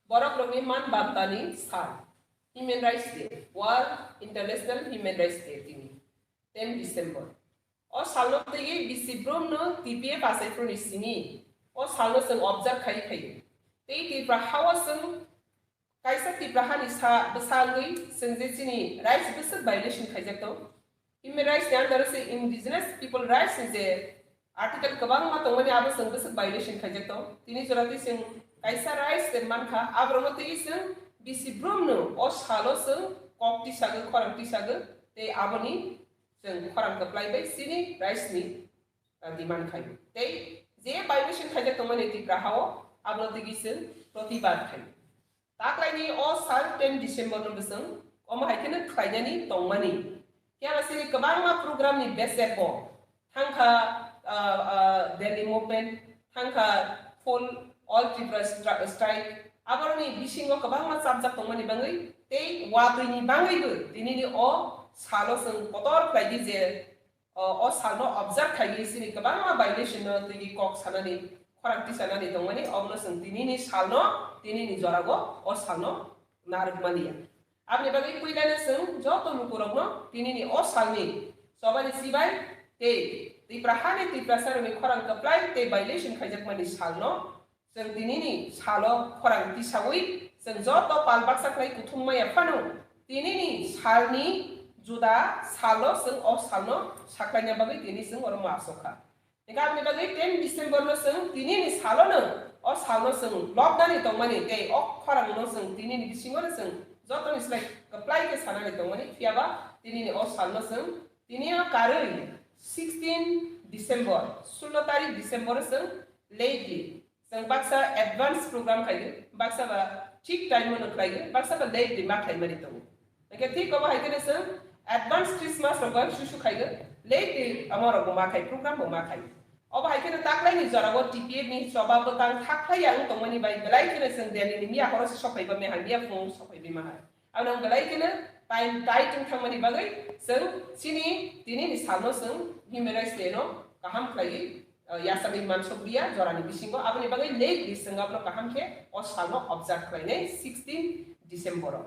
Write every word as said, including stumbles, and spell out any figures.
Borok rokni man bantani sal, Human Rights Day, World International Human Rights Day tini, ten December. O salno twiwi bisi brumno T P F asaifruni simi o salno chwng observe khai phaio. Tei Tipra hao chwng kaisa Tipra hani sa bwsagwi chwng je chini rights bwswk violation khaijak tong. Human rights ni under se indigenous people rights ni je article kwbangma tongmani abo chwng bwswk violation khaijak tong. Tini jora twi chwng kaisa rights de mankha, aborokno twiwi chwng bisi brumno o salo chwng kok tisagwi, khorang tisagwi, tei aboni chwng khorang kwplai bai chini rights ni, uh, demand khaio. Tei je violation khaijak tongmani Tipra hao, abono twiwi chwng protibad khaio. Taklaini o sal ten December no bwswng omo hai kheno khlainani tongmani. Phiya ba chini kwbangma program ni beseko thangkha, uh, uh, Delhi movement, thangkha full All Tripura stri-, strike. Aboroni bisingo kwbangma chapjak tongmani bagwi tei watwi ni bagwibo tinini o salo chwng kotor khlaidi je o, o salno observe khaigwi chini kwbangma violation no twiwi kok sanani, khorang tisanani tongmani, obono chwng tinini salno, tinini jorao o salno narwkmani ya. Aboni bagwi puilano chwng joto lukurokno tinini o salni chobani chibai tei Tipra hani Tiprasarokni khorang kwplai tei violation khaijakmani salno chwng tinini salo khorang tisawi chwng joto pal baksa khlai kuthum maya phano tinini salni juda salo chwng o salno saklaina bagwi tini chwng oro ma asokha. Hingkhe aboni bagwi ten December no chwng tinini salono o salno chwng lobnani tongmani tei o khorangno chwng tinini bisingono chwng jotoni slai kwplai khe sanani tongmani, phiyaba tinini o salno chwng tini o karwi sixteen December, sullo tarik December o chwng lately Chwng baksa advance program khaigwi, baksa ba thik time no khlaigwi, baksa ba late di ma khlaimani tongo. Hingkhe thik obo hai kheno chwng advance Christmas rok bai susu khaigwi, late di amo rok bo ma khai, program bo ma khai. Obo hai kheno taklaini jorao T P F ni choba bwtang thak khlai ya wng tongmani bai belai kheno chwng Delhi ni miya horo se sophaiba mehai, miya phung sophaibi ma hai. Aboni belai kheno time tight wng thangmani bagwi chwng chini tinini salno chwng Human Rights Day no kaham khlaiwi, uh, yachagwi mansukliya jorani bisingo. Aboni bagwi late di chwng abono kaham khe o salno observe khlainai sixteen December o.